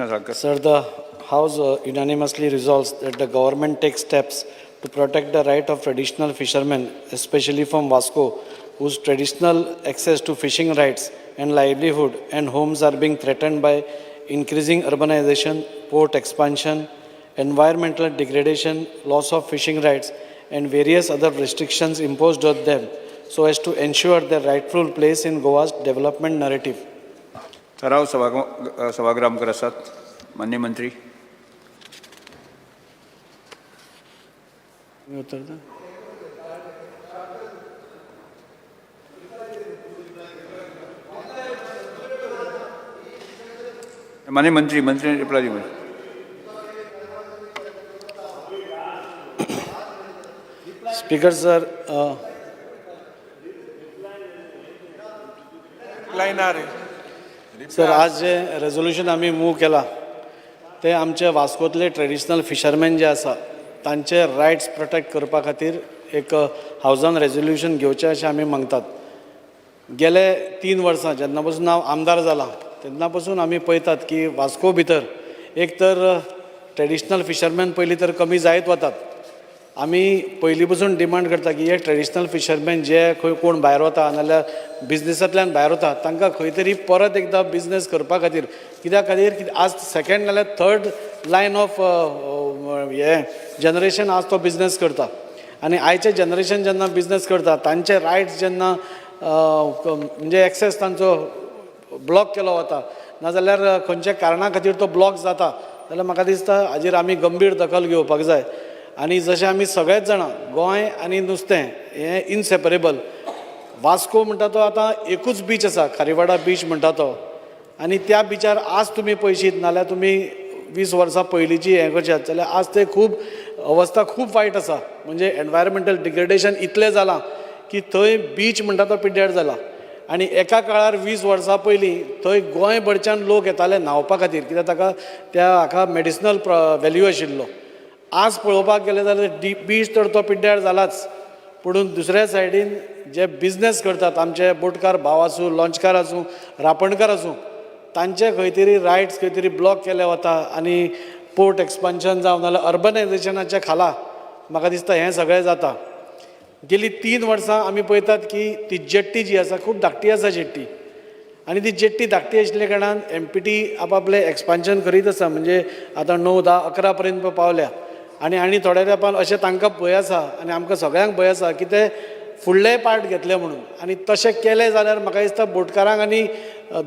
Sir, the House unanimously resolves that the government take steps to protect the right of traditional fishermen, especially from Vasco, whose traditional access to fishing rights and livelihood and homes are being threatened by increasing urbanization, port expansion, environmental degradation, loss of fishing rights, and various other restrictions imposed on them, so as to ensure their rightful place in Goa's development narrative. ठराव सभागृहा मुखार आसात. मान्य मंत्री. उत्तर. मान्य मंत्री, मंत्री reply दिवं. Speaker sir, sir, आज जे रेजोल्युशन आमी मूव केला ते आमचे वास्कोतले ट्रेडिशनल फिशरमॅन जे आसा तांचे रायट्स प्रोटेक्ट करपा खातीर एक हावजान रेजोल्युशन घेवचें अशें आमी मागतात. गेले 3 वर्सां जेन्ना पसून हांव आमदार जाला तेन्ना पसून आमी पळयतात की वास्को भितर एक तर ट्रेडिशनल फिशरमॅन पयलीं तर कमी जायत वतात. आमी पयलीं पसून डिमांड करता की हे ट्रेडिशनल फिशरमॅन जे खंय कोण भायर वता नाल्यार बिजनेसांतल्यान भायर वता तांकां खंय तरी परत एकदां बिजनेस करपा खातीर, कित्या खातीर की आज सेकेंड नाल्यार थर्ड लायन ऑफ हे जनरेशन आज तो बिजनेस करता आनी आयचें जनरेशन जेन्ना बिजनेस करता तांचे रायट्स जेन्ना म्हणजे एक्सेस तांचो ब्लॉक केलो वता नाजाल्यार खंयच्या कारणा खातीर तो ब्लॉक जाता जाल्यार म्हाका दिसता हाजेर आमी गंभीर दखल घेवपाक जाय. आनी जशें आमी सगळेच जाणां गोंय आनी नुस्तें हें इनसेपरेबल. वास्को म्हणटा तो आतां एकूच बीच आसा, खारीवाडा बीच म्हणटा तो, आनी त्या बिचार आज तुमी पळयशीत नाल्यार तुमी 20 वर्सां पयलींची हें करशात जाल्यार आज ते खूब अवस्था खूब वायट आसा. म्हणजे एनवायरमेंटल डिग्रेडेशन इतलें जालां की थंय बीच म्हणटा तो पिड्ड्यार जाला. आनी एका काळार 20 वर्सां पयलीं थंय गोंयभरच्यान लोक येताले न्हांवपा खातीर, कित्याक ताका त्या हाका मेडिसिनल वेल्यू आशिल्लो. आज पळोवपाक गेलें जाल्यार बीच तर तो पिड्ड्यार जालाच, पुणून दुसऱ्या सायडीन जे बिजनेस करतात आमचे बोटकार भाव आसूं, लॉंचकार आसूं, रापणकार आसूं, तांचे खंय तरी रायट्स खंय तरी ब्लॉक केले वता आनी पोर्ट एक्सपान्शन जावं नाल्यार अर्बनायजेशनाच्या खाला म्हाका दिसता हें सगळें जाता. गेली 3 वर्सां आमी पळयतात की ती जेट्टी जी आसा खूब धाकटी आसा जेट्टी, आनी ती जेट्टी धाकटी आशिल्ल्या कारणान एम पी टी आपआपलें एक्सपान्शन करीत आसा, म्हणजे आतां 9, 10, 11 पर्यंत पावल्या आनी आनी थोड्या तेंपान अशें तांकां भंय आसा आनी आमकां सगळ्यांक भंय आसा की ते फुडलेय पार्ट घेतले म्हणून. आनी तशें केलें जाल्यार म्हाका दिसता बोटकारांक आनी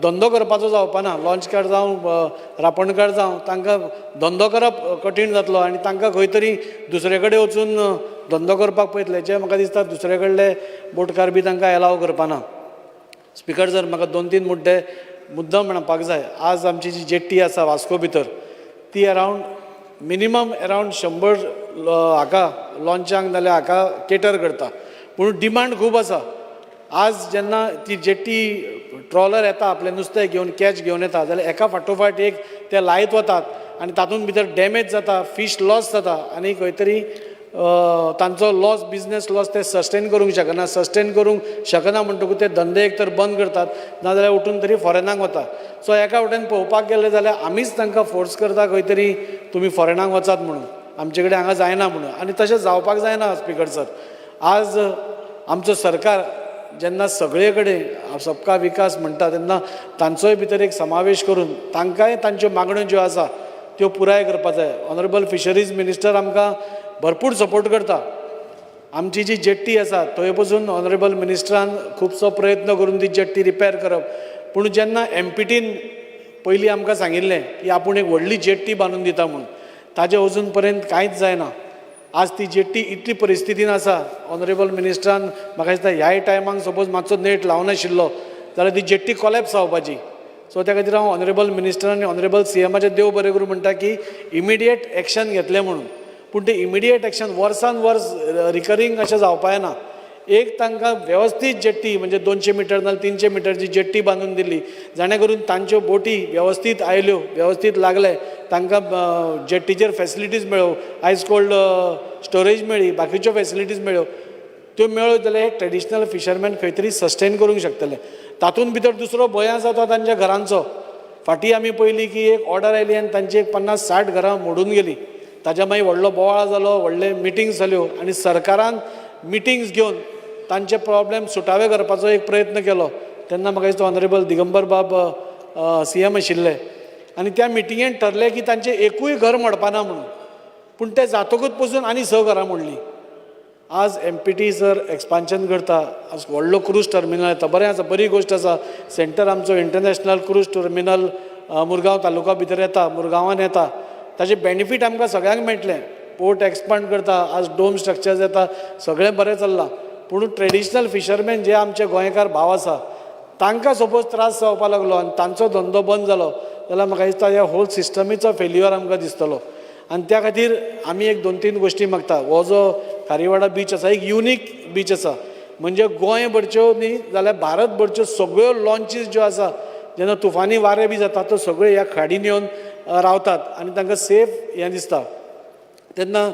धंदो करपाचो जावपा ना, लॉंचकार जावं रापणकार जावं तांकां धंदो करप कठीण जातलो आनी तांकां खंय तरी दुसरे कडेन वचून धंदो करपाक पळयतले, जे म्हाका दिसता दुसरे कडले बोटकार बी तांकां एलाव करपाना. स्पिकर जर म्हाका 2-3 मुद्दे मुद्दम म्हणपाक जाय. आज आमची जी जेट्टी आसा वास्को भितर ती अरावंड मिनिमम अरावंड 100 हाका लॉंचांक नाल्यार हाका केटर करता, पूण डिमांड खूब आसा. आज जेन्ना ती जेट्टी ट्रॉलर येता आपलें नुस्तें घेवन कॅच घेवन येता जाल्यार एका फाटोफाट एक ते लायत वतात आनी तातूंत भितर डॅमेज जाता, फीश लॉस जाता आनी खंय तरी तांचो लॉस बिजनेस लॉस ते सस्टेन करूंक शकना. सस्टेन करूंक शकना म्हणटकूच ते धंदे एक तर बंद करतात नाजाल्यार उठून तरी फॉरेनाक वता. सो एका वटेन पळोवपाक गेलें जाल्यार आमीच तांकां फोर्स करता खंय तरी तुमी फॉरेनाक वचात म्हणून, आमचे कडेन हांगा जायना म्हणून, आनी तशें जावपाक जायना. स्पिकर सर, आज आमचो सरकार जेन्ना सगळे कडेन सबका विकास म्हणटा तेन्ना तांचोय भितर एक समावेश करून तांकांय तांच्यो मागण्यो ज्यो आसा त्यो पुराय करपाक जाय. ऑनरेबल फिशरीज मिनिस्टर आमकां भरपूर सपोर्ट करता. आमची जी जेट्टी आसा थंय पसून ऑनरेबल मिनिस्टरान खुबसो प्रयत्न करून ती जेट्टी रिपेर करप, पूण जेन्ना एम पी टीन पयलीं आमकां सांगिल्लें की आपूण एक व्हडली जेट्टी बांदून दिता म्हूण, ताजें अजून पर्यंत कांयच जायना. आज ती जेट्टी इतली परिस्थितीन आसा, ऑनरेबल मिनिस्टरान म्हाका दिसता ह्याय टायमाक सपोज मातसो नेट लावनाशिल्लो जाल्यार ती जेट्टी कोलॅप्स जावपाची. सो त्या खातीर हांव ऑनरेबल मिनिस्टर आनी ऑनरेबल सी एमाचें देव बरें करूं म्हणटा की इमिडिएट एक्शन घेतलें म्हणून, पूण तें इमिडिएट एक्शन वर्सान वर्स रिकरींग अशें जावपा येना. एक तांकां वेवस्थीत जेट्टी म्हणजे 200 मिटर नाल्यार 300 मिटरची जेट्टी बांदून दिली, जाणे करून तांच्यो बोटी वेवस्थीत आयल्यो, वेवस्थीत लागले, तांकां जेट्टीचेर फेसिलिटीज मेळ्यो, आयस कोल्ड स्टोरेज मेळ्ळी, बाकीच्यो फेसिलिटीज मेळ्यो, त्यो मेळ्ळ्यो जाल्यार हे ट्रेडिशनल फिशरमॅन खंय तरी सस्टेन करूंक शकतले. तातूंत भितर दुसरो भंय आसा तो तांच्या घरांचो. फाटीं आमी पळयली की एक ऑर्डर आयली आनी तांची एक 50-60 घरां मोडून गेली. ताच्या मागीर व्हडलो बोवाळ जालो, व्हडले मिटिंग्स जाल्यो आनी सरकारान मिटिंग्स घेवन तांचे प्रॉब्लेम सुटावे करपाचो एक प्रयत्न केलो. तेन्ना म्हाका दिसता ऑनरेबल दिगंबर बाब सीएम आशिल्ले आनी त्या मिटिंगेन ठरलें की तांचें एकूय घर मोडपाना म्हणून. पूण तें जातकूच पसून आनी 6 घरां मोडलीं. आज एमपीटी जर एक्सपान्शन करता, आज व्हडलो क्रूज टर्मिनल येता, बरें आसा, बरी गोश्ट आसा. सेंटर आमचो international cruise terminal Murgaon taluka भितर येता, मुरगांवान येता, ताजे बेनिफीट आमकां सगळ्यांक मेळटलें. पोर्ट एक्सपांड करता, आज डोम स्ट्रक्चर्स येता, सगळें बरें चल्लां. पूण ट्रेडिशनल फिशरमॅन जे आमचे गोंयकार भाव आसा तांकां सपोज त्रास जावपा लागलो आनी तांचो धंदो बंद जालो जाल्यार म्हाका दिसता ह्या होल सिस्टमीचो फेल्युअर आमकां दिसतलो. आनी त्या खातीर आमी एक 2-3 गोश्टी मागता. हो जो खारीवाडा बीच आसा एक युनीक बीच आसा, म्हणजे गोंय भरच्यो न्ही जाल्यार भारत भरच्यो सगळ्यो लॉन्चीस ज्यो आसा, जेन्ना तुफानी वारें बी जाता त्यो सगळ्यो ह्या खाडीन येवन रावतात आनी तांकां सेफ हें दिसता. तेन्ना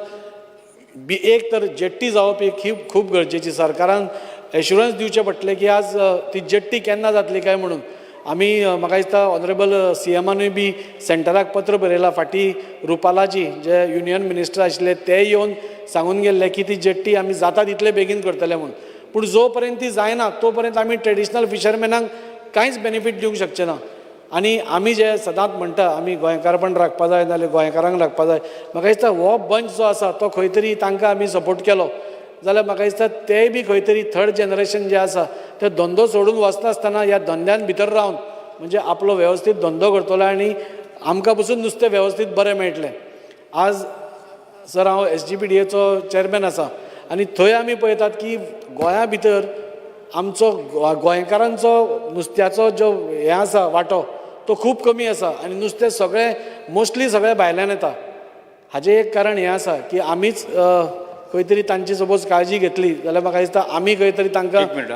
बी एक तर जेट्टी जावप एक ही खूब गरजेची. सरकारान एश्युरंस दिवचें पडटलें की आज ती जेट्टी केन्ना जातली काय म्हणून. आमी म्हाका दिसता ऑनरेबल सीएमानूय बी सेंटराक पत्र बरयलां. फाटीं रुपालाजी जे युनियन मिनिस्टर आशिल्ले ते येवन सांगून गेल्ले की ती जेट्टी आमी जाता तितले बेगीन करतले म्हूण. पूण जो पर्यंत ती जायना तो पर्यंत आमी ट्रेडिशनल फिशरमॅनांक कांयच बेनिफीट दिवंक शकचे ना. आनी आमी जे सदांच म्हणटा आमी गोंयकारपण राखपा जाय, नाल्यार गोंयकारांक राखपा जाय, म्हाका दिसता हो बंच जो आसा तो खंय तरी तांकां आमी सपोर्ट केलो जाल्यार म्हाका दिसता तेय बी खंय तरी थर्ड जनरेशन जें आसा ते धंदो सोडून वचनासतना ह्या धंद्यान भितर रावन म्हणजे आपलो वेवस्थीत धंदो करतलो आनी आमकां पसून नुस्तें वेवस्थीत बरें मेळटलें. आज सर हांव SGPDAचो चॅरमॅन आसा आनी थंय आमी पळयतात की गोंया भितर आमचो गोंयकारांचो नुस्त्याचो जो हें आसा वांटो तो खूब कमी आसा आनी नुस्तें सगळें मोस्टली सगळें भायल्यान येता. हाजें एक कारण हें आसा की आमीच खंय तरी तांची सपोज काळजी घेतली जाल्यार म्हाका दिसता आमी खंय तरी तांकां एक मिनट.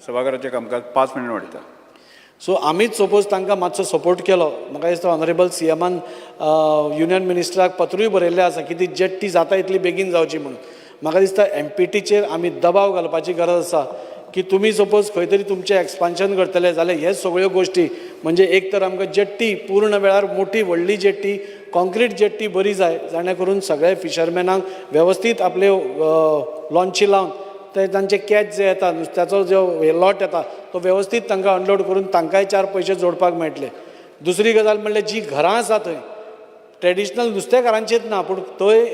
सभाघराचें कामकाज 5 मिनट वाडयता. सो आमीच सपोज तांकां मातसो सपोर्ट केलो, म्हाका दिसता ऑनरेबल सीएमान युनियन मिनिस्टराक पत्रूय बरयल्लें आसा की ती जेट्टी जाता इतली बेगीन जावची म्हणून. म्हाका दिसता एमपीटीचेर आमी दबाव घालपाची गरज आसा की तुमी सपोज खंय तरी तुमचें एक्सपान्शन करतले जाल्यार हे सगळ्यो गोश्टी म्हणजे एक तर आमकां जेट्टी पूर्ण वेळार मोठी व्हडली जेट्टी कॉन्क्रीट जेट्टी बरी जाय, जाणे करून सगळे फिशरमॅनांक वेवस्थीत आपले लॉन्ची लावन ते तांचे कॅच जे येता नुस्त्याचो जो लॉट येता तो वेवस्थीत तांकां अनलोड करून तांकांय 4 पयशे जोडपाक मेळटले. दुसरी गजाल म्हणल्यार जी घरां आसा थंय ट्रेडिशनल नुस्तेकारांचीच ना, पूण थंय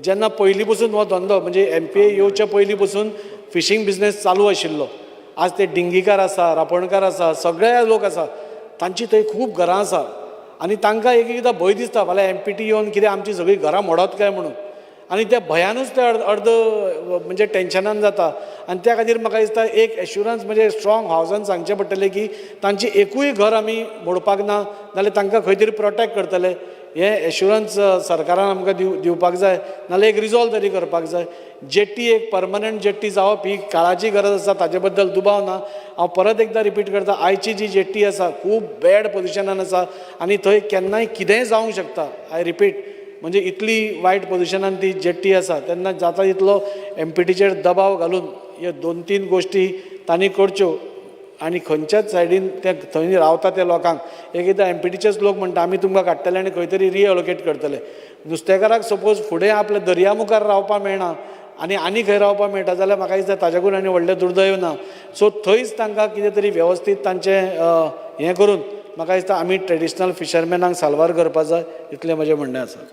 जेन्ना पयलीं पसून हो धंदो म्हणजे एमपीए येवचे पयलीं पसून फिशींग बिजनेस चालू आशिल्लो. आज ते डिंगीकार आसा, रापणकार आसा, सगळे लोक आसा, तांची थंय खूब घरां आसा आनी तांकां एक एकदां भंय दिसता फाल्यां एमपीटी येवन कितें आमची सगळीं घरां मोडत काय म्हणून, आनी त्या भंयानूच ते अर्द म्हणजे टेंशनान जाता. आनी त्या खातीर म्हाका दिसता एक एश्युरंस म्हणजे स्ट्रॉंग हावजान सांगचें पडटलें की तांची एकूय घर आमी मोडपाक ना, नाल्यार तांकां खंय तरी प्रोटेक्ट करतले. हें एश्युरंस सरकारान आमकां दिवपाक जाय, नाल्यार एक रिजॉल्व तरी करपाक जाय. जेट्टी एक परमनंट जेट्टी जावप ही काळाची गरज आसा, ताजे बद्दल दुबाव ना. हांव परत एकदां रिपीट करता, आयची जी जेट्टी आसा खूब बॅड पोजिशनान आसा आनी थंय केन्नाय कितेंय जावंक शकता. I repeat, म्हणजे इतली वायट पोजिशनान ती जेट्टी आसा. तेन्ना जाता तितलो एमपीटीचेर दबाव घालून ह्यो 2-3 गोश्टी तांणी करच्यो आनी खंयच्याच सायडीन ते थंय रावता त्या लोकांक एक एकदां एमपीटीचेच लोक म्हणटा आमी तुमकां काडटले आनी खंय तरी रिएलोकेट करतले. नुस्तेकाराक सपोज फुडें आपल्या दर्या मुखार रावपाक मेळना आनी आनी खंय रावपाक मेळटा जाल्यार म्हाका दिसता ताच्याकून आनी व्हडलें दुर्दैव ना. सो थंयच तांकां कितें तरी वेवस्थीत तांचें हें करून म्हाका दिसता आमी ट्रेडिशनल फिशरमॅनांक साल्वार करपा जाय, इतलें म्हजें म्हणणें आसा.